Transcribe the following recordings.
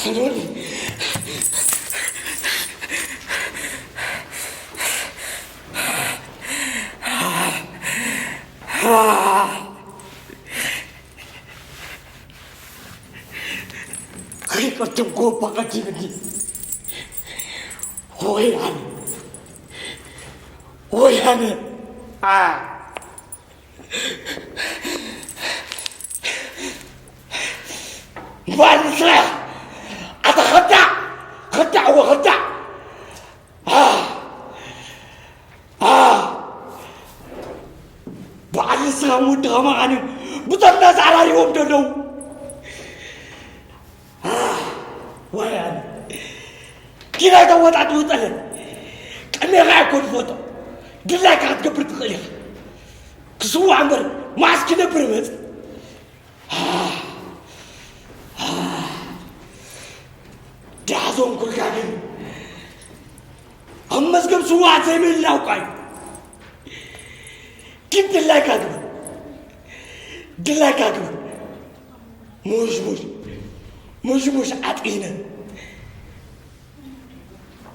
ተልወኒ። ከይቀደምኩ እባ ቀዲምኒ። ወያነ። ወያነ። አ። ባል ስራሕ። ኣታ ኸዳዕ። ኸዳዕ ወኸዳዕ። አ። አ። በዓል ንስኻ ምውዲ ከማኻን እዮም ብጠምና ዘዕራርዎም ዘለዉ። አ፣ ዋይ ኣነ። ኪናይ ተወጣጥ ውጠለን። ቅድሜኻ ኣይኮን ዝፈቶ። ድላይካ ክትገብር ትኽእል ኢኻ። ክስዋዕ እምበር መዓስ ክነብር ይመጽእ። ዳዞን ኩልካ ግን ኣብ መዝገብ ስዋኣት ዘይምህላውካ እዩ። ግን ድላይካ ግበር። ድላይካ ግበር። ሙሽሙሽ፣ ሙሽሙሽ ዓጢነ።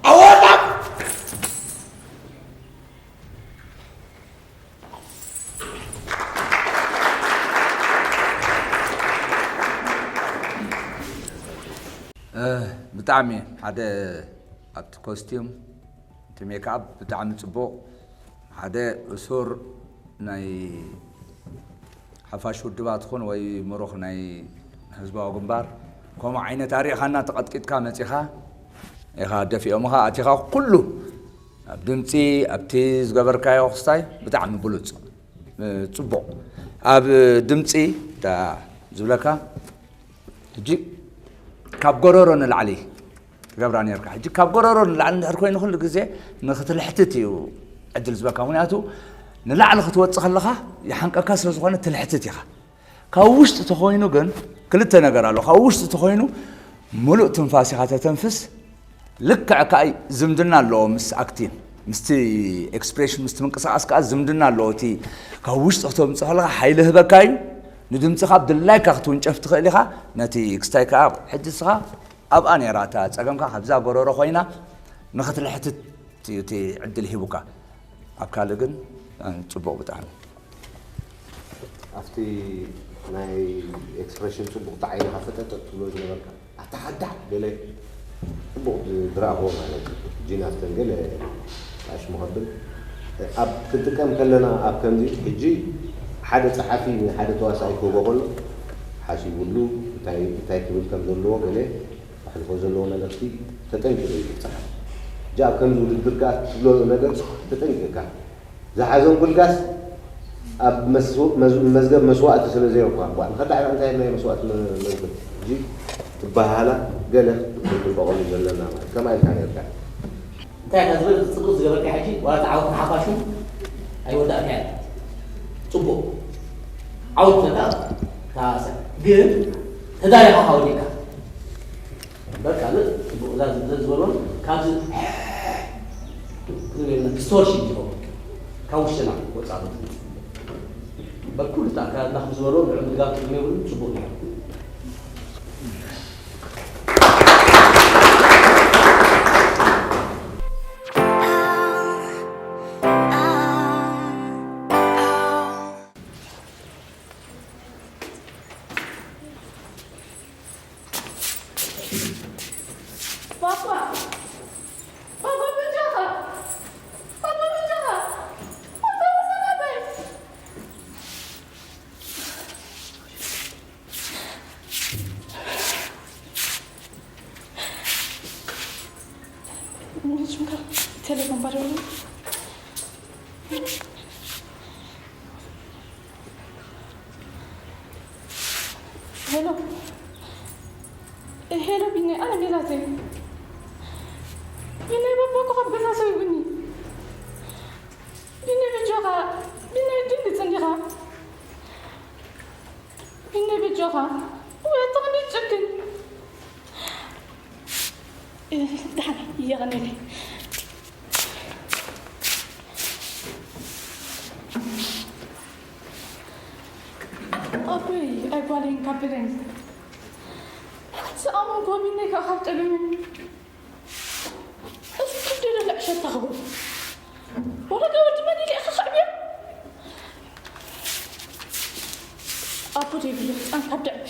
ኣወጣ! እ፣ ብጣዕሚ ሓደ ኣብቲ ኮስቲዩም፣ እቲ ሜክኣፕ ብጣዕሚ ጽቡቕ። ሓደ እሱር ናይ ሓፋሽ ውድባት ኹን ወይ ምሩኽ ናይ ህዝባዊ ግንባር፣ ከምኡ ዓይነት ኣሪእኻና ተቐጥቂጥካ መጺኻ ኢኻ ደፊኦምኻ ኣቲኻ። ኩሉ ኣብ ድምጺ፣ ኣብቲ ዝገበርካዮ ክስታይ ብጣዕሚ ብሉጽ፣ እ፣ ጽቡቕ። ኣብ ድምጺ እታ ዝብለካ፣ ሕጂ ካብ ጎረሮ ንላዕሊ ትገብራ ነርካ። ሕጂ ካብ ጎረሮ ንላዕሊ እንድሕር ኮይኑ ኩሉ ግዜ ንክትልሕትት እዩ ዕድል ዝበካ። ምክንያቱ ንላዕሊ ክትወጽእ ከለኻ ይሓንቀካ ስለ ዝኾነ ትልሕትት ኢኻ። ካብ ውሽጢ ተኾይኑ ግን ክልተ ነገር ኣሎ። ካብ ውሽጢ ተኾይኑ ምሉእ ትንፋስ ኢኻ ተተንፍስ። ልክዕ ከኣ ዝምድና ኣለዎ ምስ ኣክቲን፣ ምስቲ ኤክስፕሬሽን፣ ምስቲ ምንቅስቓስ ከኣ ዝምድና ኣለዎ። እቲ ካብ ውሽጢ ክተምጽእ ከለኻ ሓይሊ ህበካ እዩ። ንድምጽኻ ብድላይካ ክትውንጨፍ ትኽእል ኢኻ። ነቲ ክስታይ ከኣ ሕጂ ንስኻ ኣብኣ ነይራ እታ ጸገምካ፣ ካብዛ ጎረሮ ኮይና ንኽትልሕትት እዩ እቲ ዕድል ሂቡካ። ኣብ ካልእ ግን፣ እ፣ ጽቡቕ ብጣዕሚ። ኣብቲ ናይ ኤክስፕሬሽን ጽቡቕ፣ እቲ ዓይንኻ ፈጠጥ ትብሎ ዝነበርካ፣ ኣታ ሓዳሕ ገለ ጽቡቕ ዝረኣኽዎ ማለት እዩ። ጂን ኣፍተን ገለ ኣሽሙ ከብል፣ ኣብ ክንጥቀም ከለና ኣብ ከምዚ ሕጂ ሓደ ጸሓፊ ንሓደ ተዋሳኣይ ክህቦ ከሎ ሓሲቡሉ እንታይ፣ እንታይ ክብል ከም ዘለዎ ገለ ከሕልፎ ዘለዎ መልእኽቲ ተጠንቂቑ እዩ ዝጸሓፍ። ሕጂ ኣብ ከምዚ ውድድር ከኣ ትብሎ ነገር ተጠንቂቕካ ዝሓዘንኩልካስ ኣብ መስው-፣ መዝ-፣ መዝገብ መስዋእቲ ስለ ዘየኳ፣ እኳ ንኸዳዕ እንታይ ናይ መስዋእቲ መ-፣ መዝገብ ሕጂ ትበሃሃላ ገለ ክንጥንቀቐሉ ዘለና ማለት ከማይ ኢልካ ነርካ። እንታይ ኢኻ ዝብል ጽቡቕ ዝገበርካ ሕጂ ዋላ እቲ ዓወት ንሓፋሹ ኣይወዳእካዮ። ጽቡቕ ዓወት ዘካ ታሰ ግን ተዳሊኻ ሓወዲካ እምበር ካልእ ጽቡቕ እዛ ዝብለ ዝበሎን ካብዚ ክንብል ዲስቶርሽን ይኸውን ካብ ውሽጥና ወጻኢ በኩሉ ኣካላትና ከም ዝበሎ ልዑል ድጋፍ ትግኒ እውን ጽቡቕ እዩ። ቴሌፎን ባዶ። ሄሎ፣ ሄሎ፣ ቢኒ፣ ኣነ ሜላት እየ። ቢኒ፣ በቦ እኮ ካብ ገዛ ሰቢቡኒ። ቢኒ፣ በጃኻ፣ ቢኒ፣ ኣይትድንግጽ እንዲኻ። ቢኒ፣ በጃኻ፣ ወይ ኣታ ክንደይ ትጨክን። ደሓን፣ የቐንየለይ። ኣቦይ ኣይጓለይን ካብ በለኒ። ሰኣሙን ኮሚነይ ካብ ካብ ጠለሙ። እዚ ክንደይ ደለ ዕሸት ተኽቡ። ወረደ ወዲ መን ኢለ ኢኻ ከዕብዮ? ኣቦ ዘይብሉ ህፃን ካብ ደዕቢ።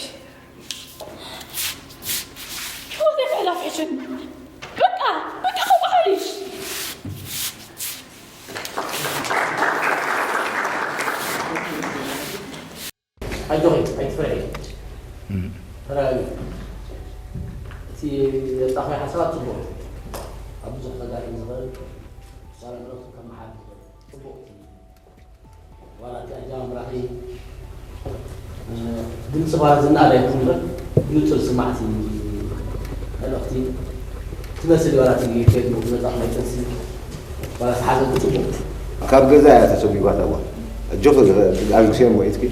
ህይወት የፈላፍሕሽን። በቃ፣ በቃ ከምኡ ሓይሽ። ኣጆኺ፣ ኣይትፍርሒ። ተረጋጊ። እቲ ዘምጻእኽዮ ሓሳባት ጽቡቕ እዩ። ኣብ ብዙሕ ከጋጥም ዝኽእል፣ ዋላ ንነብሱ ከመሓላልፍ ይኽእል። ጽቡቕ እዩ። ዋላ እቲ ኣጀማምራኺ፣ እ፣ ድምጺ ጓል ዝነኣድ ኣይኮን እምበር፣ ብንጹር ዝስማዕ እቲ መልእኽቲ ትመስል ዋላ እቲ ፌስቡክ መጻእኽናይ ጥንሲ ዋላ ተሓዘ ጽቡቕ። ካብ ገዛ እያ ተሰጒጓታ እዋ። ኣጆኺ፣ ኣልግስዮ እሞ ኢትኪ።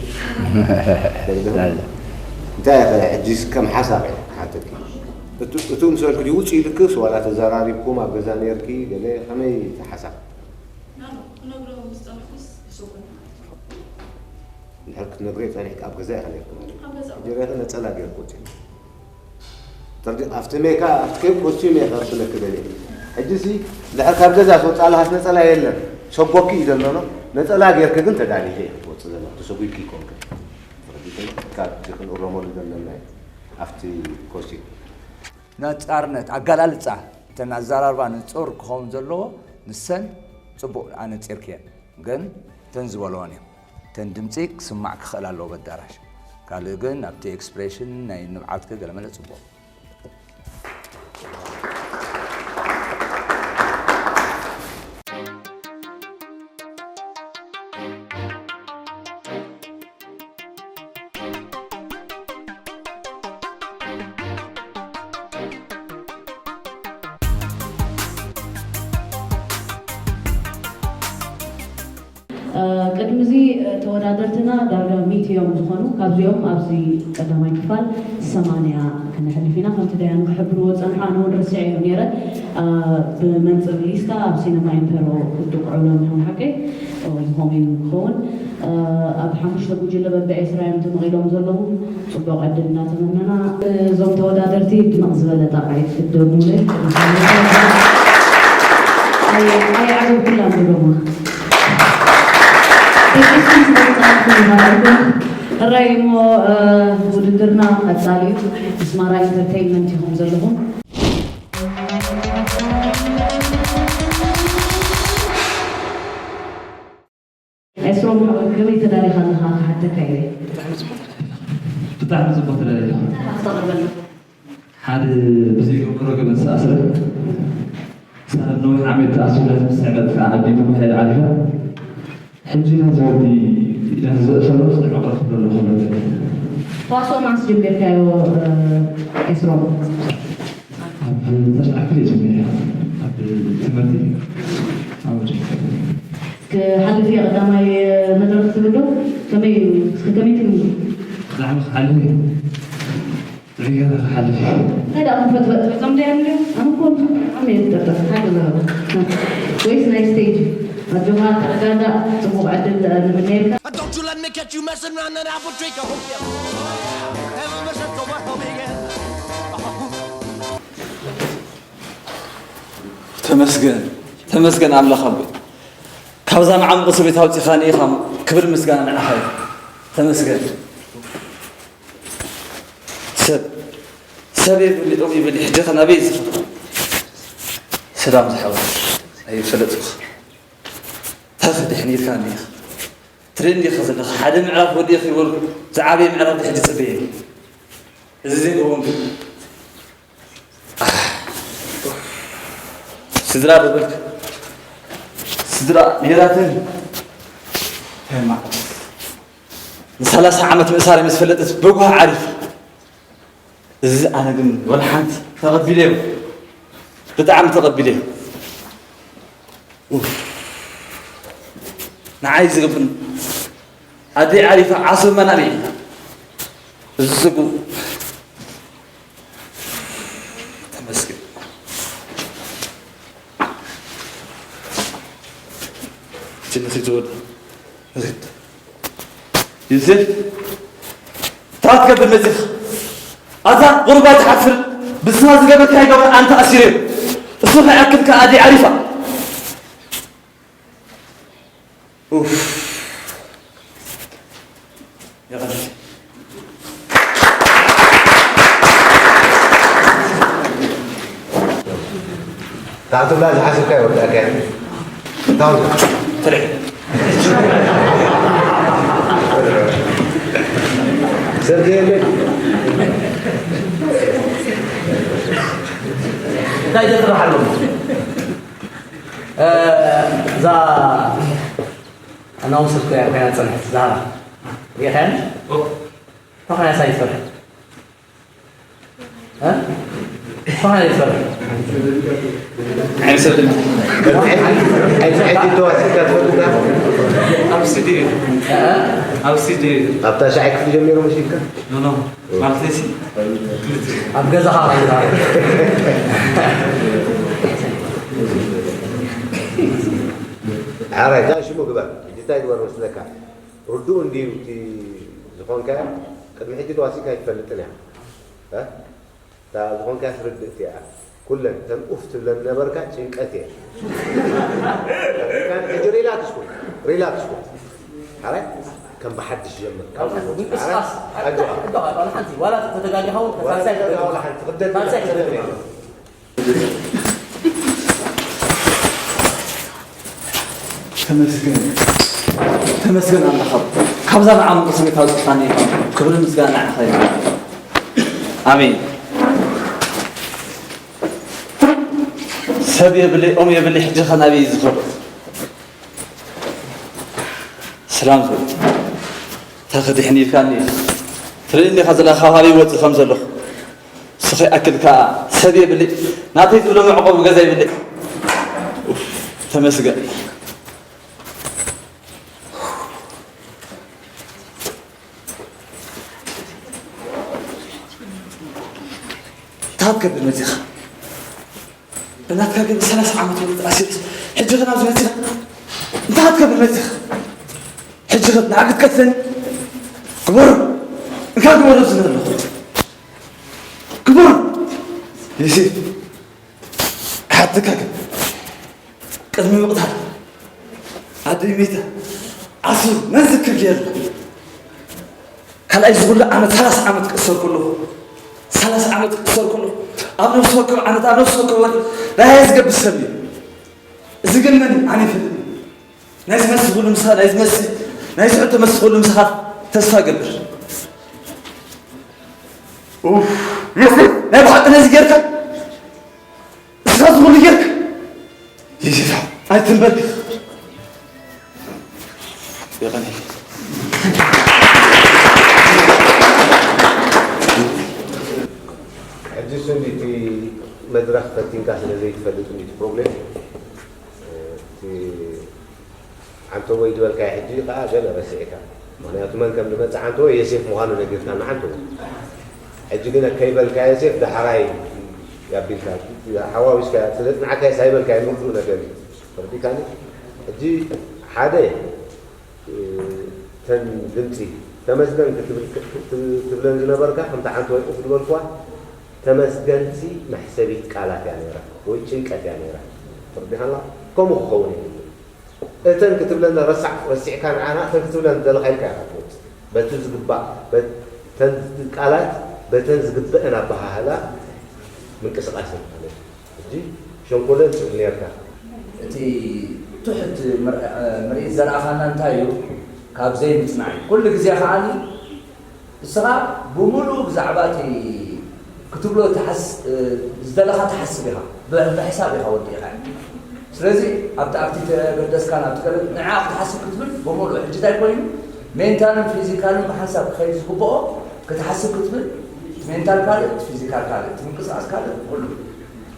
እንታይ ኢኺ ሕጂስ ከም ሓሳብ እየ ሓተኪ። እቱ-፣ እቱ ምሰልኪ ድዩ ውጽእ ኢልክስ ዋላ ተዘራሪብኩም ኣብ ገዛ ነይርኪ ገለ ከመይ እቲ ሓሳብ? ኖ፣ ኖ፣ ክነግሮ ምስ ጸንሑስ ይስጉም። እንድሕር ክትነግርዮ ጸኒሕኪ ኣብ ገዛ ኢኺ ነይርኪ ማለት እዩ። ኣብ ገዛ። ሕጂ ርኢኺ ነጸላ ገይርኪ ወጺእኪ። ተርዲ-፣ ኣብቲ ሜካ፣ ኣብቲ ኬክ ኮስቲም እየ ከብለኪ ደልየ። ሕጂ ሲ እንድሕር ካብ ገዛ ትወጽእ ኣለኻስ ነጸላ የለን። ሰጎኪ እዩ ዘሎ፣ ኖ? ነጸላ ጌርኪ ግን ተዳሊኺ ኢኺ ትወጽእ ዘለኺ። ተሰጒግኪ ይኮንኪ። ተረዲእክኒ? ካብቲ ክንእረመሉ ዘለና እዩ። ኣብቲ ኮስቲም። ነጻርነት ኣገላልጻ እተን ኣዘራርባ ንጹር ክኸውን ዘለዎ፣ ንሰን ጽቡቕ ኣነጺርክየን፣ ግን እተን ዝበልዎን እዮም። እተን ድምጺ ክስማዕ ክኽእል ኣለዎ በዳራሽ። ካልእ ግን ኣብቲ ኤክስፕሬሽን ናይ ንብዓትኪ ገለመለ ጽቡቕ። እ፣ ቅድሚ እዚ፣ እ፣ ተወዳደርትና ዳርጋ ሚእቲ እዮም ዝኾኑ። ካብዚኦም ኣብዚ ቀዳማይ ክፋል ሰማንያ ክነሕልፍ ኢና። ከምቲ ደያኑ ክሕብርዎ ዝጸንሑ፣ ኣነ እውን ረሲዐዮ ነይረ። እ፣ ብመንጽር ሊስታ ኣብ ሲነማ ኢምፔሮ ክጥቅዑሎም እዮም ሓቀይ? ኦ፣ ከምኡ እዩ ክኸውን። እ፣ ኣብ ሓሙሽተ ጉጅለ በብዒስራ እዮም ተመቒሎም ዘለዉ። ጽቡቕ ዕድል እናተመነና፣ እዞም ተወዳደርቲ ድምቕ ዝበለ ጣቕዒት ክደግሙለይ። ኣይ-፣ ኣይዓገብኩላን ዶ ደሞ? ደቂስኩም ስለ ዝጸናሕኩም ይባረኩም። ሕራይ እሞ፣ እ፣ ውድድርና ቀጻሊ እዩ። ኣስማራ ኢንተርቴይንመንት ኢኹም ዘለኹም። ኤስሮም ሓወይ፣ ከመይ ተዳሊኻ ኣለኻ ክሓተካ ኢለ። ብጣዕሚ ጽቡቕ ተዳሊኻ። ኣስተቕርበልና። ሓደ ብዘይገብሮ ገበን ዝተኣስረ፣ ሳብ ነዊሕ ዓመት ተኣሲሩ፣ ምስ ዕመት ከዓ ኣዲሙ ብሓይሊ ዓሊኻ። ሕጂ ነዚ ወዲ ኢዳ ንዘእሰሮ ጽንዑቕ ረኽበሉ ክብለካ። ተዋስኦ መዓስ ጀሚርካዮ፣ እ፣ ኤስሮም? ኣብ ታሽዓይ ክፍሊ እየ ጀሚረ። ኣብ ትምህርቲ ኣብ ወጀ። ክሓልፍ እየ ቀዳማይ መድረኽ ትብል ዶ? ከመይ እዩ? እስኪ ከመይ ትብል? ብጣዕሚ ክሓልፍ እየ። ጥዑይ ገይረ ክሓልፍ እየ። እንታይ ደኣ ክንፈጥፈጥ ፈጸም ደያ ንሪኦ? ኣነ እኮ ብጣዕሚ እየ ዝጠርጠር። ሓቂ ዘረባ። ወይስ ናይ ስቴጅ? ኣጆኻ ተረጋጋእ። ጽቡቕ ዕድል ንምነየልካ። Don't you let me catch you messing around and I will drink a whole beer. Never miss a go, I hope you get. ተመስገን፣ ተመስገን ኣምላኽ ኣቦይ። ካብዛ መዓሙቕ እስር ቤት ኣውጺኻኒ ኢኻ፣ ክብር ምስጋና ንዓኻ ይኹን። ተመስገን። ሰብ፣ ሰብ የብሊ፣ ኦም ይብሊ፣ ሕጂ ኸ ናበይ ዝኸድ? ሰላም ዝሓወይ፣ ኣይፈለጥኩኻ። ታኸ ድሕን ኢልካኒ ኢኻ። ትርእየኒ ዲኻ ዘለኻ? ሓደ ምዕራፍ ወዲእኺ ይበልኩ፣ ዝዓበየ ምዕራፍ ድሕጂ ጽበየኒ። እዚ ዘይከውን ግን፣ ኣህ፣ ስድራ ዶ በልክ? ስድራ ነይራትኒ። እንታይ ማለት? ንሰላሳ ዓመት ምእሳር ምስ ፈለጠት ብጓህ ዓሪፍ። እዚ ኣነ ግን ወላ ሓንቲ ተቐቢለዮ። ብጣዕሚ ተቐቢለዮ። ኡፍ። ንዓይ ዝገብን ኣደይ ዓሪፋ ዓሰብ መናብዒ። እዚ ዝጉ ተመስገን። ጅነት ይዘወድ። ዮሴፍ፣ ታት ከብል መጺኻ? ኣታ ቁሩባ ትሓፍር፣ ብስማ ዝገበርካዮ ገበን ኣንተ ኣሲረዮ። እሱ ከይኣክል ከኣ ኣደይ ዓሪፋ። ኡፍ። የቐንየለይ። ታዕትብላ ዝሓሰብካ ይወዳእካ እዩ። ታው ትርዒ። ሰብ ዘየለ። እንታይ ዘስራሕ ኣሎ? እዛ ኣናውንስ ኮይና ኮይና ዝጸንሐት ዛህራ ርኢኻያን? ተኾይና ሳይ ትፈርሕ? እ? ተኾይና ይፈርሕ? ዓይኒ ሰብ ድማ ሕጂ ተዋሲእካ ትፈልጥ ዲኻ? ኣብ ስቱዲዮ እ? ኣብ ስቱዲዮ ኣብታ ሻዕ ክፍሊ ጀሚሩ መሲልካ? ኖ ኖ ማለተይሲ ኣብ ገዛኻ ኸይዳ ሓራይ እዛ ሽሙ ግበር። እንታይ ግበር መስለካ? ርዱእ እንድዩ እቲ ዝኾንካዮ? ቅድሚ ሕጂ ተዋሲእካ ኣይትፈልጥን እያ። እ? እታ ዝኾንካያስ ርድእቲ እያ። ኩለን እተን ኡፍ ትብለን ዝነበርካ ጭንቀት እየን። ሕጂ ሪላክስ ኩን፣ ሪላክስ ኩን። ሓራይ ከም ብሓድሽ ጀምር። ካብ ምንቅስቃስ ኣጆኻ። ኣጆኻ፣ ዋላ ሓንቲ ዋላ ተተጋጊኻ እውን ዋላ ሳልሳይ ዋላ ሓንቲ ክደት ሳልሳይ ክደት ተመስገን ተመስገን ኣምላኽ፣ ካብዛ መዓሙቕ ስሜት ኣውፅእኻኒ። ክብሪ ምስጋና ንዓኻ ይኹን። ኣሜን። ሰብ የብለይ፣ ኦም የብለይ፣ ሕጂ ኸ ናበይ እዩ ዝኸዶ? ሰላም ዝብል። ተኽድሕን ኢልካኒ ኢኻ። ትርእየኒ ኢኻ ዘለኻ ካብ ካበይ ይወፅእ ከም ዘለኹ። እሱ ከይኣክል ከዓ ሰብ የብለይ። ናተይ ዝብሎ መዕቆቢ ገዛ የብለይ። ኡፍ፣ ተመስገን። እንታይ ክትገብር መፂኻ? ብናትካ ግን ሰላሳ ዓመት ሙሉ ተኣሲርስ፣ ሕጂ ግን ኣብዚ መጺኻ እንታይ ክትገብር መጺኻ? ሕጂ ግን ንዓ ክትቀትለኒ? ግበሮ! እንካ ግበሮ ዝብል ኣለኹ። ግበሮ! ዮሴፍ፣ እሓተካ ግን ቅድሚ ምቕታል ኣደይ መይታ ዓስቡ መን ዝክር ገይርና? ካልኣይ ዝኹሉ ዓመት ሰላሳ ዓመት ክእሰር ከለኹ ሰላሳ ዓመት ክእሰር ከለኹ ኣብ ነፍሲ ወከፍ ዓመት ኣብ ነፍሲ ወከፍ ወርሒ ራእየ ዝገብር ሰብ እዩ። እዚ ግን መን ኣነ ይፈልጥ ናይ ዝመስል ኩሉ ምሳ ናይ ዝመስል ናይ ዝሕቶ መስል ኩሉ ምሳኻ ተስፋ ገብር። ኡፍ፣ ዮሴፍ ናይ ብሓቂ ነዚ ጌርካ? እስኻ ዝኹሉ ጌርካ? ዮሴፍ ኣይትንበር። የቐንየለይ። ሕጂ እሱ እንዲ እቲ መድረኽ ፈቲንካ ስለ ዘይትፈልጥ እንዲ እቲ ፕሮብሌም እቲ ዓንተወይ ዝበልካዮ ሕጂ ከዓ ገለ ረሲዕካ። ምኽንያቱ መን ከም ዝመጽእ ዓንተወይ ዮሴፍ ምዃኑ ነጊርካና ዓንተወይ። ሕጂ ግን ከይበልካ ዮሴፍ ዳሕራይ ያቢልካ ሓዋዊስካ ስለ ጽናዕካዮስ ኣይበልካዮ ምርዱእ ነገር እዩ። ተረዲእካኒ? ሕጂ ሓደ እተን ድምፂ ተመስገን ክትብል ትብለን ዝነበርካ ከምቲ ዓንተወይ ኡፍ ዝበልክዋ ተመስገንሲ መሕሰቢት ቃላት እያ ነይራ ወይ ጭንቀት እያ ነይራ። ተረዲኻና? ከምኡ ክኸውን የብሉን። እተን ክትብለን ረሳዕ ረሲዕካ ንዓና እተን ክትብለን ዝደለኻ ኢልካ ኢኻ ትወፅእ። በቲ ዝግባእ በተን ቃላት በተን ዝግበአን ኣበሃህላ ምንቅስቓስ ማለት እዩ። ሕጂ ሸንኮለል ትብል ነርካ። እቲ ትሑት ምር- ምርኢት ዘርኣኻና እንታይ እዩ? ካብ ዘይምጽናዕ እዩ። ኩሉ ግዜ ከዓኒ እስኻ ብምሉእ ብዛዕባ እቲ ክትብሎ ትሓስ- ዝደለኻ ትሓስብ ኢኻ። ብ- ብሕሳብ ኢኻ ወዲእኻ። ስለዚ ኣብቲ ኣብቲ ተገደስካን ኣብቲ ገለ ንዕኣ ክትሓስብ ክትብል ብምሉእ ሕጂ እንታይ ኮይኑ ሜንታልን ፊዚካልን ብሓንሳብ ክኸይድ ዝግብኦ ክትሓስብ ክትብል ሜንታል ካልእ ፊዚካል ካልእ እቲ ምንቅስቃስ ካልእ ኩሉ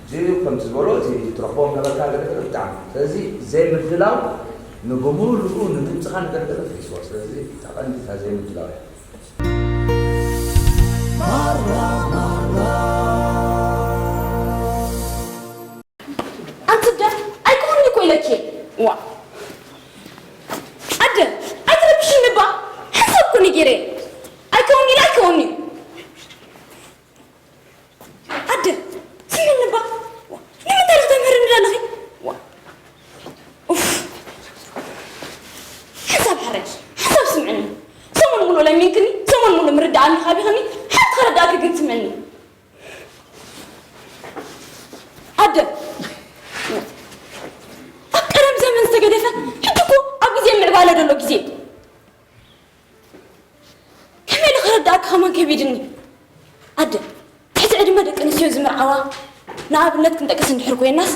እዚ ከምቲ ዝበሎ እቲ ትረኽቦም ነበርካ ገለገለ ብጣዕሚ ስለዚ ዘይምድላው ንብምሉኡ ንድምፅኻ ንገለገለ ፍሊስዎ ስለዚ ተቐንዲታ ዘይምድላው እያ ኣንቲ ደ ኣይከውኒ እኮ ኢለኪ ዋ ኣደ ኣይትረብሽኒ እባ ሓሳብ እኮ ነጊረ ኣይከውኒ ኢለ ኣይከውኒ ዘሎ ግዜ ከመይ ኢለ ክረዳእካ ከማን ከቢድኒ። ኣደ፣ ትሕቲ ዕድመ ደቂ ኣንስትዮ ዝምርዓዋ ንኣብነት ክንጠቅስ እንድሕር ኮይናስ፣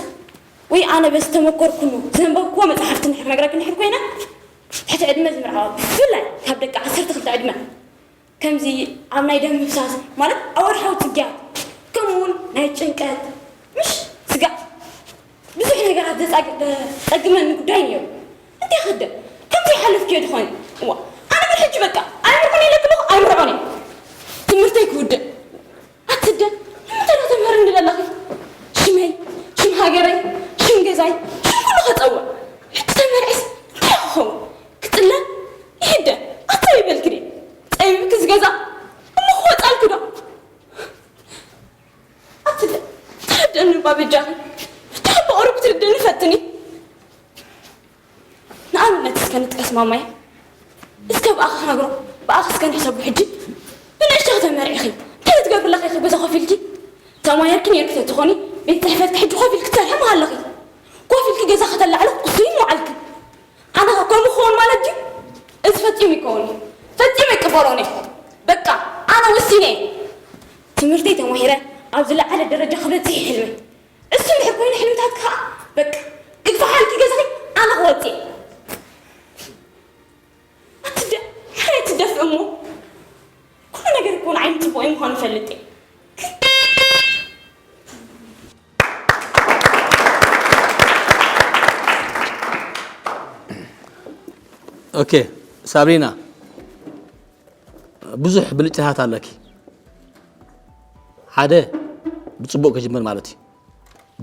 ወይ ኣነ በዚ ተመኮርኩሉ ዘንበብክዎ መጽሓፍቲ እንድሕር ነግረክ እንድሕር ኮይና፣ ትሕቲ ዕድመ ዝምርዓዋ ብፍላይ ካብ ደቂ ዓሰርተ ክልተ ዕድመ ከምዚ ኣብ ናይ ደም ምፍሳስ ማለት ኣወርሓዊ ጽግያት ከምኡ እውን ናይ ጭንቀት ምሽ ስጋዕ ብዙሕ ነገራት ዘጸግመኒ ጉዳይ ነይሩ። እንታይ ክደ ከምዚ ይሓለፍክዮ ድኾን እዋ ኣነ ግን ሕጂ በቃ ኣይምርዖን ኢለክ ኣለኹ ኣይምርዖን እየ ትምህርተይ ክውድእ ኣትደ ንምንታይ ዶ ተምህርኒ ዘለኺ ሽመይ ሽም ሃገረይ ሽም ገዛይ ሽም ኩሉ ከጸውዕ ሕጂ ተመርዒስ እንታይ ክኸውን ክጽለ ይሕደ ኣታ ይበልክዲ ጸቢብኪ ዝገዛ እሞ ክወጻልኪ ዶ ኣትደ ተረደኒ እባ በጃኺ ብቻ ብቕሩብ ትርደኒ ፈትኒ ንኣብነት እስከ ንጥቀስ ማማየ እስከ ብኣኺ ክነግሮ ብኣኺ እስከ ንሕሰቡ ሕጂ ብንእሽቶ ከተመርዒኺ እንታይ ክትገብርለኺ ኢኺ ገዛ ኮፍ ኢልኪ ተማየርኪ ነይርኪ ተትኾኒ ቤት ፅሕፈትኪ ሕጂ ኮፍ ኢልኪ ትሰርሒ ምሃለኺ ኮፍ ኢልኪ ገዛ ከተላዕሊ ክትቁስኒ ምውዓልኪ ኣነ ከምኡ ክኸውን ማለት ድዩ እዚ ፈፂሙ ይከውን እዩ ፈፂሙ ይቅበሎን እየ በቃ ኣነ ወሲነ እየ ትምህርተይ ተማሂረ ኣብ ዝለዓለ ደረጃ ክበፅሕ ይሕልመ እሱ እንድሕር ኮይኑ ሕልምታት ከዓ በቃ ክትፈሓልኪ ገዛኺ ኣነ ክወፅእ ኣትደ ሓይ ትደፍእ እሞ ኩሉ ነገር እኮ ንዓይ ምፅቡቅ ምኳኑ ፈልጥ ኦኬ ሳብሪና ብዙሕ ብልጭታት ኣለኪ ሓደ ብፅቡቅ ክጅምር ማለት እዩ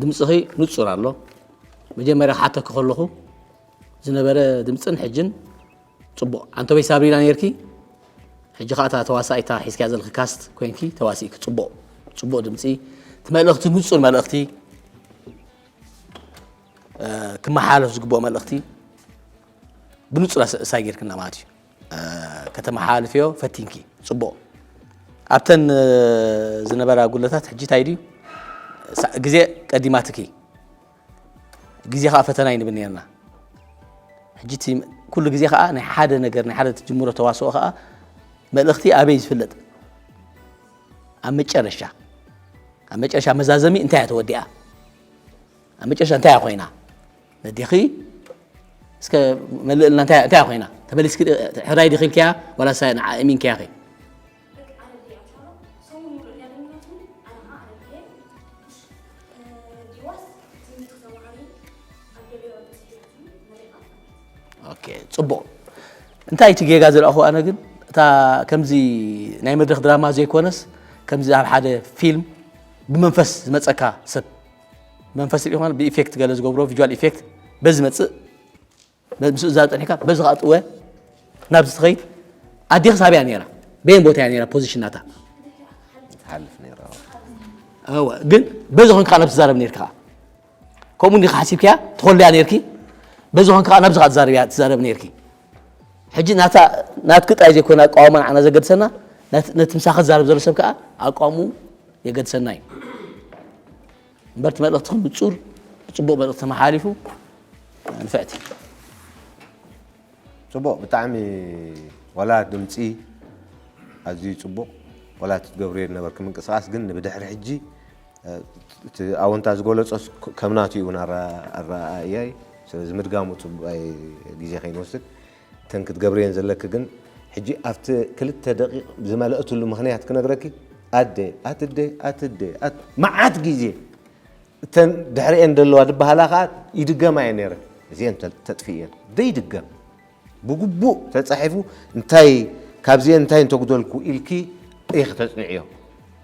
ድምፅኺ ንፁር ኣሎ መጀመርያ ክሓተኪ ከለኹ ዝነበረ ድምፅን ሕጅን ፅቡቕ ዓንተበይ ሳብሪና ነርኪ ሕጂ ከዓ እታ ተዋሳኢታ ሒዝክያ ዘለኺ ካስት ኮይንኪ ተዋሲእኪ ፅቡቕ ፅቡቕ ድምፂ እቲ መልእኽቲ ንፁር መልእኽቲ ክመሓላለፍ ዝግብኦ መልእኽቲ ብንፁር እሳይ ጌርክና ማለት እዩ ከተመሓላልፍዮ ፈቲንኪ ፅቡቕ ኣብተን ዝነበራ ጉለታት ሕጂ እንታይ ድዩ ግዜ ቀዲማትኪ ግዜ ከዓ ፈተና እዩ ንብል ነርና ሕጂ ኩሉ ግዜ ከዓ ናይ ሓደ ነገር ናይ ሓደ ትጅምሮ ተዋስኦ ከዓ መልእኽቲ ኣበይ ዝፍለጥ ኣብ መጨረሻ ኣብ መጨረሻ መዛዘሚ እንታይ እያ ተወዲኣ ኣብ መጨረሻ እንታይ እያ ኮይና ነዲኺ እስከ መልእልና እንታይ እያ ኮይና ተመሊስኪ ሕራይ ዲኺ ኢልክያ ዋላ ሳይ ንዓ እሚንክያ ኸ ፅቡቕ እንታይ እቲ ጌጋ ዝረእኹ ኣነ ግን እታ ከምዚ ናይ መድረክ ድራማ ዘይኮነስ ከምዚ ኣብ ሓደ ፊልም ብመንፈስ ዝመፀካ ሰብ መንፈስ ሪኢኹ ብኢፌክት ገለ ዝገብሮ ቪል ኢፌክት በዚ መፅእ ምስኡ ዛብ ፀኒሕካ በዚ ከዓ ጥወ ናብዚ ትኸይድ ኣዴኽስ ኣበያ ነራ በየን ቦታ እያ ነራ ፖዚሽን ናታ ትሓልፍ ነራ ግን በዚ ኮንካ ናብ ትዛረብ ነርካ ከምኡ እንዲኻ ሓሲብካያ ትኸልያ ነርኪ በዚ ኮንካ ናብዚ ከዓ ትዛረብ እያ ትዛረብ ነርኪ ሕጂ ናታ ናትኪ ጥራይ ዘይኮነ ኣቃውማ ንዓና ዘገድሰና ነቲ ምሳኻ ዝዛረብ ዘሎ ሰብ ከዓ ኣቃውምኡ የገድሰና እዩ እምበር እቲ መልእኽትኽን ብፁር ብፅቡቕ መልእኽቲ ተመሓላሊፉ ንፍዕቲ ፅቡቕ ብጣዕሚ ዋላ ድምፂ ኣዝዩ ፅቡቕ ዋላ እቲ ትገብርዮ ዝነበርኪ ምንቅስቃስ ግን ንብድሕሪ ሕጂ እቲ ኣወንታ ዝገለፆ ከምናቱ እውን ኣረኣእያይ ስለዚ ምድጋሙ ፅቡቅ ግዜ ከይንወስድ እተን ክትገብርየን ዘለኪ ግን ሕጂ ኣብቲ ክልተ ደቂቅ ዝመለእትሉ ምኽንያት ክነግረኪ ኣደ ኣትደ ኣትደ መዓት ግዜ እተን ድሕሪኤን ዘለዋ ዝበሃላ ከዓ ይድገማ እየ ነይረ እዚአን ተጥፊእየን ዘይድገም ብግቡእ ተፃሒፉ እንታይ ካብዚአን እንታይ እንተጉደልኩ ኢልኪ ኢኺ ተፅንዕዮ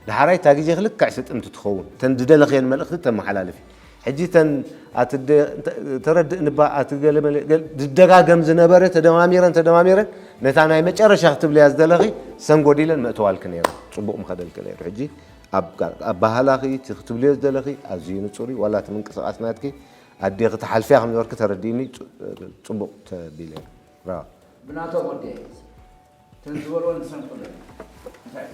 ዳሕራይ እታ ግዜ ክልክዕ ስጥምቲ ትኸውን እተን ዝደለኽየን መልእኽቲ ተመሓላልፊ ሕጂ እተን ኣቲ ተረድእኒ እባ ኣቲ ገለ መለ ገለ ዝደጋገም ዝነበረ ተደማሚረን ተደማሚረን ነታ ናይ መጨረሻ ክትብልያ ዝደለኺ ሰንጎዲለን መእተዋልኪ ነይረን ፅቡቕ ምኸደልኪ ነይሩ ሕጂ ኣባህላኺ እቲ ክትብልዮ ዝደለኺ ኣዝዩ ንፁር እዩ ዋላ እቲ ምንቅስቓስ ናትኪ ኣዴኺ ትሓልፍያ ከም ዝበርኪ ተረዲእኒ ፅቡቕ ተቢለ ብራቮ ብናቶም ወዲ እተን ዝበልዎ ንሰምኩለን እንታይ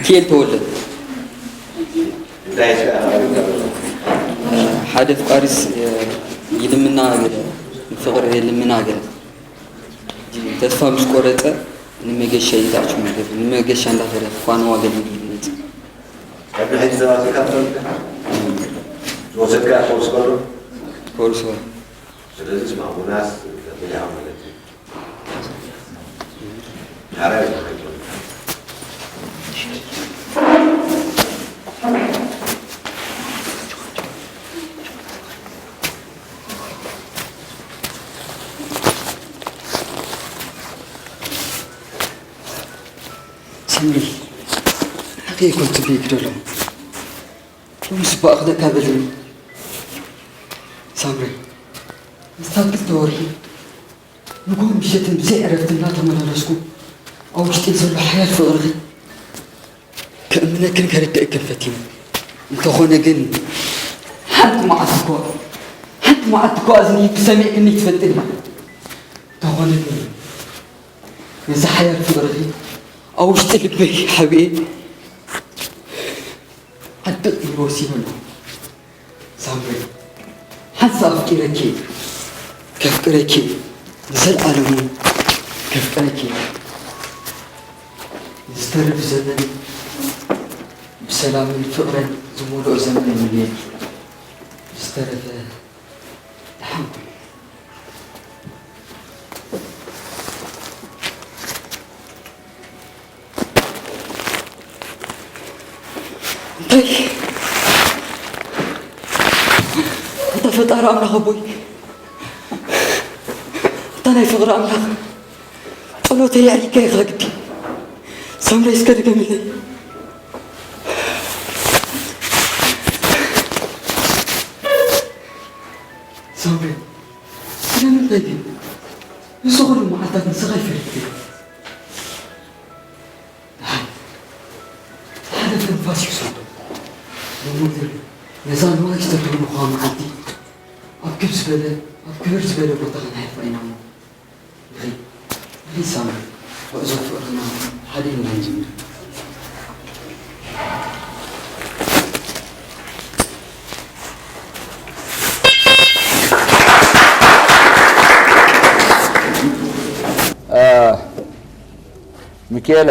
ኪኤል ተወልደ። ሓደ ፍቃሪስ ይልምና ገለ፣ ፍቅር ይልምና ገለ። ተስፋ ምስ ቆረጸ ንመገሻ ይታችሁ ነገር፣ ንመገሻ እንዳፈረ ፋንዋ ገለ ይመጽእ። ከብድ ሕጂ ተባሲካ ትፈልጥ? ዝወሰድካ ኮርስ ከሎ? ኮርሶ። ስለዚ ስማ፣ ሙናስ ከብድ ኢኻ ማለት እዩ። ሓራይ ዝኸይድ። ሳምሪ፣ ሓቂ ይኮን ትብይ ክደሎ። ሎምስ ባእኽለካ በልኒ። ሳምሪ፣ ምስታት ክልተ ወርሒ ንጎን ምሸትን ብዘይ ዕረፍቲ እናተመላለስኩ ኣብ ውሽጢ ዘሎ ሓያል ፍቕርኺ ክእምነክን ከርድእክን ፈቲነ። እንተኾነ ግን ሓንቲ መዓልቲ እኮ፣ ሓንቲ መዓልቲ እኮ ኣዝኒ ክሰሚዕክኒ ትፈልጥኒ። እንተኾነ ግን ነዚ ሓያል ፍቕርኺ ኣብ ውሽጢ ልበይ ሓቢኤ ዓጥቕ ኢሉ ወሲኑ ኣሎ። ሳምሪ፣ ሓንሳእ ኣፍቂረኪ፣ ከፍቅረኪ፣ ንዘለኣለሙ ከፍቅረኪ። ዝተርፍ ዘመን ብሰላምን ፍቕርን ዝመልኦ ዘመን ይምነየልኪ። ዝተረፈ ደሓን ኩኑ። እንታይ ኣታ ፈጣሪ ኣምላኽ ኣቦይ፣ ኣታ ናይ ፍቕሪ ኣምላኽ፣ ጸሎተይ ኣሪካ ኢኻ ግዲ። ሳምረይ እስከ ድገምለይ። ሳምረይ፣ ስለምንታይ ግን እዚ ኩሉ መዓልታት ንስኻ ይፈለጥካ? ደሓን፣ ዝሓለፈ ንፋስ ይውሰዶ። ሎሚ ግን ነዛ ንዋይ ዝተተርሙኻ መዓልቲ ኣብ ክብ ዝበለ፣ ኣብ ክብር ዝበለ ቦታ ከነሕልፋ ኢና እሞ፣ ንኺድ፣ ንኺድ ሳምሪ፣ ጉዕዞ ፍቕርና ሓደ ኢልና ንጅምር። ሚኪኤለ፣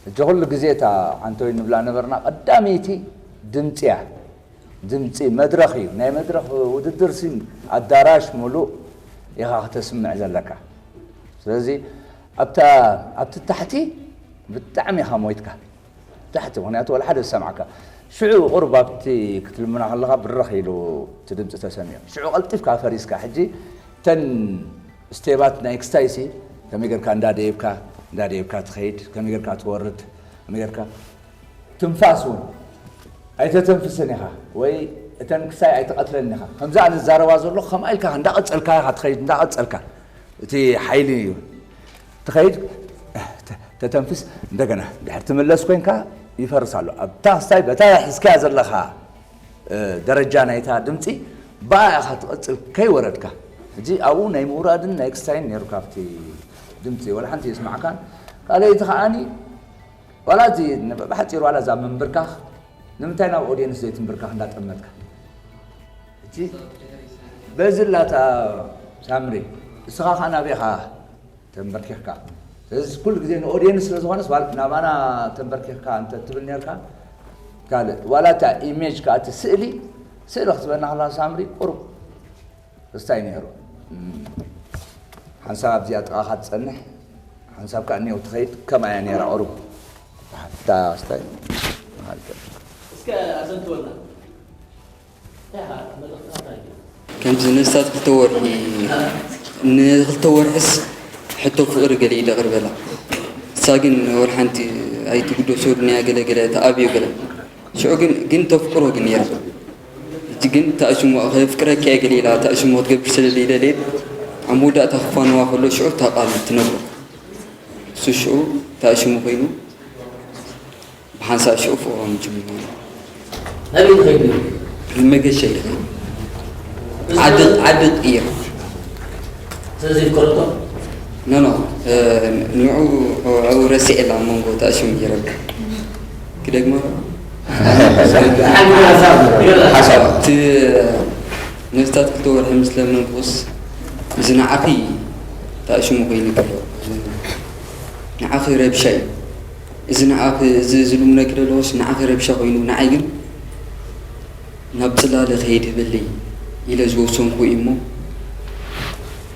ሕጂ ኩሉ ግዜ እታ ዓንቶይ ንብላ ነበርና፣ ቀዳመይቲ ድምፂ እያ። ድምፂ መድረኽ እዩ። ናይ መድረኽ ውድድር ሲ ኣዳራሽ ሙሉእ ኢኻ ከተስምዕ ዘለካ። ስለዚ ኣብታ፣ ኣብቲ ታሕቲ ብጣዕሚ ኢኻ ሞይትካ። ታሕቲ፣ ምኽንያቱ ወላ ሓደ ዝሰምዓካ። ሽዑ ቁሩብ ኣብቲ ክትልምና ከለኻ ብርኽ ኢሉ እቲ ድምፂ ተሰሚዑ። ሽዑ ቀልጢፍካ ፈሪስካ። ሕጂ እተን ስቴባት ናይ ክስታይ ሲ ከመይ ጌርካ እንዳደየብካ፣ እንዳደየብካ ትኸይድ፣ ከመይ ጌርካ ትወርድ፣ ከመይ ጌርካ ትንፋስ እውን ኣይተተንፍስን ኢኻ ወይ እተን ክስታይ ኣይትቐትለን ኢኻ። ከምዛ ኣነ ዝዛረባ ዘለኹ ከምኣ ኢልካ እንዳቐጸልካ ኢኻ ትኸይድ፣ እንዳቐጸልካ። እቲ ሓይሊ እዩ። ትኸይድ፣ ተ-፣ ተተንፍስ፣ እንደገና ድሕር ትምለስ ኮይንካ ይፈርስ ኣሎ። ኣብታ ክስታይ በታ ሒዝካያ ዘለኻ፣ እ፣ ደረጃ ናይታ ድምፂ ብኣ ኢኻ ትቐጽል ከይወረድካ። ሕጂ ኣብኡ ናይ ምውራድን ናይ ክስታይን ነይሩ ካብቲ ድምፂ። ወላ ሓንቲ የስማዕካን። ካልኣይቲ ከዓኒ፣ ዋላ እዚ ን-፣ ብሓፂሩ ዋላ እዛ ምንብርካኽ፣ ንምንታይ ናብ ኦድየንስ ዘይትንብርካኽ እንዳጠመትካ? ሕጂ በዚ ላታ ሳምሪ፣ እስኻ ከኣ ናበይ ኢኻ ተንበርኪኽካ? ስለዚ ኩሉ ግዜ ንኦድየንስ ስለ ዝኾነስ፣ ዋል-፣ ናባና ተንበርኪኽካ እንተ ትብል ነርካ፣ ካልእ፣ ዋላ እታ ኢሜጅ ከኣ እቲ ስእሊ፣ ስእሊ ክትበና ከላ ሳምሪ፣ ቁሩብ ክስታይ ነይሩ። እም፣ ሓንሳብ ኣብዚኣ ጥቓኻ ትጸንሕ፣ ሓንሳብ ከኣ እኒኦ ትኸይድ፣ ከምኣ እያ ነይራ ቁሩብ። እታ ክስታይ፣ መሃልከ። እስከ ኣዘንትወልና። እንታይ ኢኻ መልእኽትኻ እንታይ እዩ? ከምዚ ንስታት ክልተ ወርሒ፣ ንክልተ ወርሕስ ሕቶ ፍቕሪ ገለ ኢለ ቅርበላ። እሳ ግን ወላ ሓንቲ ኣይትግደሶ ድንያ ገለ ገለ ተኣብዮ ገለ። ሽዑ ግን፣ ግን ተፍቅሮ ግን ነይራ። ሕጂ ግን ተኣሽሞ፣ ከፍቅረኪ እየ ገለ ኢላ ተኣሽሞ ክትገብር ስለ ዘይደለየት፣ ኣብ መወዳእታ ክፋነዋ ከሎ ሽዑ እታ ቃል ትነግሮ። እሱ ሽዑ ተኣሽሞ ኮይኑ፣ ብሓንሳብ ሽዑ ፍቕሮም ጅሚሮም። ናበይ ትኸይድ ነይሩ? ንመገሻ ይኸይድ። ዓዲ፣ ዓዲ ቅይር። ስለዚ ይፍቀዶ? ኖ ኖ፣ ንዑ ኣብኡ ረሲዐላ ኣብ መንጎ ተኣሽሙ ይረብ ክደግሞ። ሓንቲ ሓሳብ ሓሳብ እቲ ነፍታት ክልተ ወርሒ ምስ ለመንኩስ፣ እዚ ንዓኺ ተኣሽሙ ኮይኑ ከሎ፣ ንዓኺ ረብሻ እዩ። እዚ ንዓኺ፣ እዚ ዝልምነኪ ዘለዎስ ንዓኺ ረብሻ ኮይኑ፣ ንዓይ ግን ናብ ጽላለ ክሄድ ህበለይ ኢለ ዝወሰንኩ እዩ እሞ፣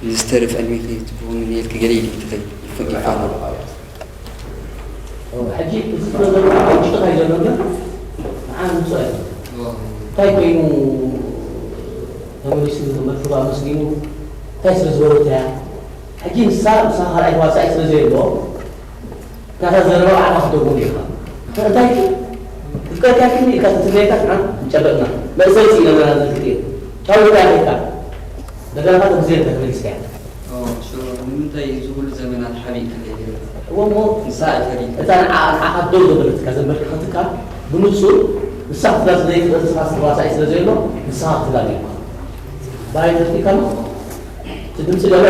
ንዝተርፍ ዕድሜኺ ትህቦኒ ነይርኪ፣ ገለ ኢለ ትኸይድ ይፋለል። ሕጂ እዚ ስለ ዘሎ ውሽጥኻ እዩ ዘሎ እምበር ንዓ ንጹር ኣይኮነን። እንታይ ኮይኑ ተመሊሱ መርፍባ መስሊሙ እንታይ ስለ ዝበለታ እያ? ሕጂ ንሳ ንሳ ካልኣይ ተዋሳኢ ስለ ዘየሎ ናታ ዘረባ ባዕልኻ ክትደግሞ ኢኻ። እንታይ ትፍቀድካ ክኒ ኢልካ ትትለየካ ንዓ ጨበጥና መእሰሪ ስኢለና ዝልክት እዩ። ቻው ኢልካ ሄድካ። እንደገና ተምዜር ተመሊስካ እያ። ሽሮ ንምንታይ እዚ ኩሉ ዘመናት ሓቢእካ ከይደ እዎ እሞ ንሳ ኣይፈሊጥ እታ ንዓ ንዓኻ ደው ዘበለትካ ዘንበርክኸትካ ብንጹር ንሳ ክትላ ስለ ዘይትኽእል ንስኻ ተዋሳኢ ስለ ዘየሎ ንስኻ ክትላ ነይርካ። ባይ ተርቲካ እቲ ድምፂ ገለ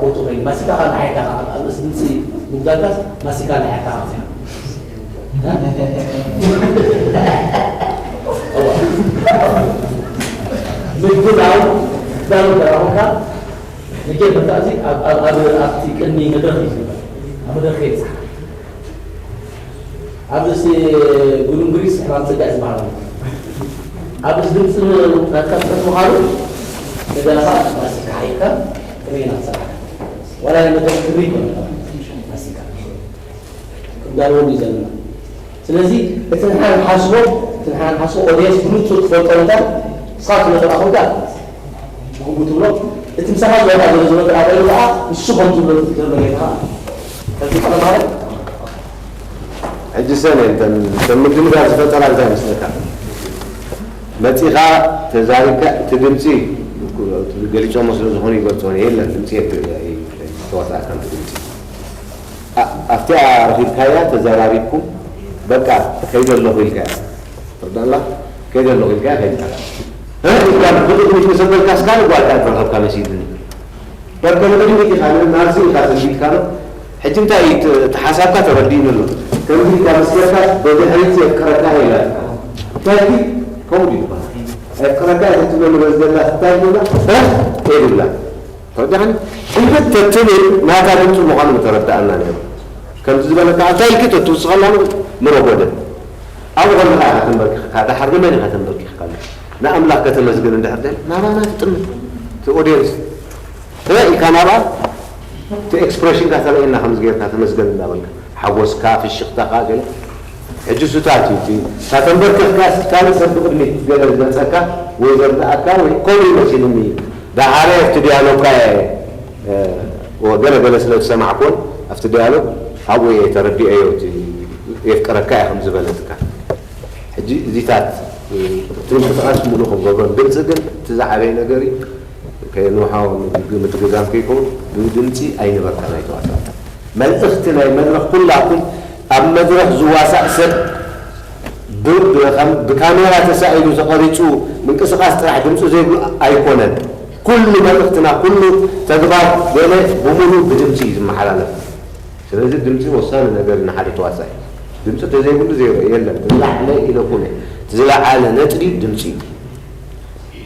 ቦቱ ኮይኑ ማሲካ ካል ሓይካ ኣብ ርእሲ ድምፂ ምጉዳልካስ ማሲካ ናይ ሓይካ ምግዳል ዳሩ ዳራሁካ ንጌር መታእዚ ኣብቲ ቅድሚ መድረኽ እዩ ዝግበር ኣብ መድረኽ ከይብፅሓ ኣብዚ ጉዱም ግሪስ ሕማም ፅግዕ ዝበሃል ኣሎ ኣብዚ ድምፂ ናትካ ትፈት ምዃኑ ንገለኻ ማሲካ ሓይካ ቅድሜና ትሰርሓ ዋላ ናይ መድረኽ ክብሪ ይኮነ ማሲካ ክንዳልዎም እዩ ዘለና ስለዚ እቲ ንሓን ሓስቦ እቲ ንሓን ሓስቦ ኦዲየንስ ብንጹር ትፈልጦ ነገር ንስኻ ትመጥራ ኮንካ ብግቡ ትብሎ እቲ ምሳኻ ዝወጣ ዘሎ ዝመጥራ ኮይኑ ከዓ ንሱ ከም ዝብሎ ትፍትር መሬትኻ ከምዚ ከለማለት ሕጂ ሰነ ከም ምድንጋር ዝፈጠራ እንታይ መስለካ መፂኻ ተዛሪብካ እቲ ድምፂ ገሊፆሞ ስለ ዝኾኑ ይገልፆ የለን ድምፂ ተዋሳእካ ድምፂ ኣብቲኣ ረኺብካያ ተዘራሪብኩም በቃ ከይደ ኣለኹ ኢልካያ ትርዳላ ከይደ ኣለኹ ኢልካያ ከይድካ ኢልካ ብቕድሚት መሰበልካ ስካል ጓልካ ዝረኸብካ መሲልኒ በርከ ንቕድሚት ኢኻ ናብዚ ኢኻ ተንቢትካ ዶ ሕጂ እንታይ እዩ እቲ ሓሳብካ ተረዲእኒ ኣሎ ከምዚ ኢልካ መስለካ በድሕሪት የፍቅረካ ኢላ እንታይ ከምኡ ድዩ ዝበሃል የፍቅረካ ተትብለኒ በዚ ዘላ እንታይ ይብላ የብላ ተወዲኻኒ ሕልፍት ተትብል ናታ ድምፂ ምዃኑ ምተረዳእና ነይሩ። ከምዚ ዝበለካ እንታይ ኢልኪ ተትውስኸላ ምረጎደ ኣብኡ ከለኻ ኢኻ ተንበርኪኽካ ደሓር ንመን ኢኻ ተንበርኪኽካ ንኣምላኽ ከተመስግን እንድሕር ደል ናባና ትጥምት እቲ ኦድየንስ እ ኢልካ ናብኣ እቲ ኤክስፕሬሽንካ ተርእየና ከምዚ ጌርካ ተመስገን እንዳበልካ ሓጎስካ ፍሽኽታኻ ገለ ሕጂ ሱታት እዩ እቲ እታ ተንበርኪኽካ ካልእ ሰብ ብቕድሚት ገለ ዝመፀካ ወይ ዘርድኣካ ወይ ከምኡ ይመሲልኒ እዩ ደሓረ ኣብቲ ዲያሎግካ እየ ገለ ገለ ስለ ዝሰማዕኩን ኣብቲ ዲያሎግ ኣብኡ እየ ተረዲኦዮ እቲ የፍቅረካ እየ ከም ዝበለትካ ሕጂ እዚታት እቲ ምንቅስቃስ ሙሉ ክንገብሮ ድምፂ ግን እቲ ዝዓበየ ነገር እዩ ከየንውሓ ምድግጋም ከይከውን ብድምፂ ኣይንበርካ ናይ ተዋሳእቲ መልእኽቲ ናይ መድረኽ ኩላኩም ኣብ መድረኽ ዝዋሳእ ሰብ ብካሜራ ተሳኢሉ ተቐሪፁ ምንቅስቃስ ጥራሕ ድምፂ ዘይብሉ ኣይኮነን። ኩሉ መልእኽትና ኩሉ ተግባር ገለ ብሙሉእ ብድምፂ እዩ ዝመሓላለፍ። ስለዚ ድምፂ ወሳኒ ነገር እዩ ንሓደ ተዋሳኢ። ድምፂ ተዘይብሉ ዜሮ የለን። እቲ ዝለዓለ ኢለኩም እየ። እቲ ዝለዓለ ነጥቢ ድምፂ እዩ።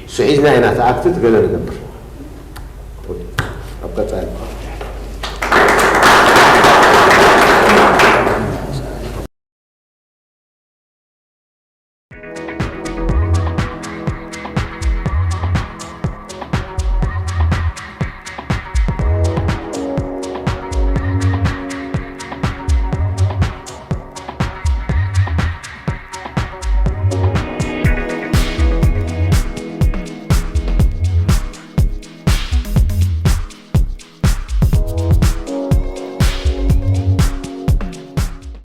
እሱ ሒዝና ኢና እቲ ኣክት ገለ ንገብር። ኣብ ቀፃሊ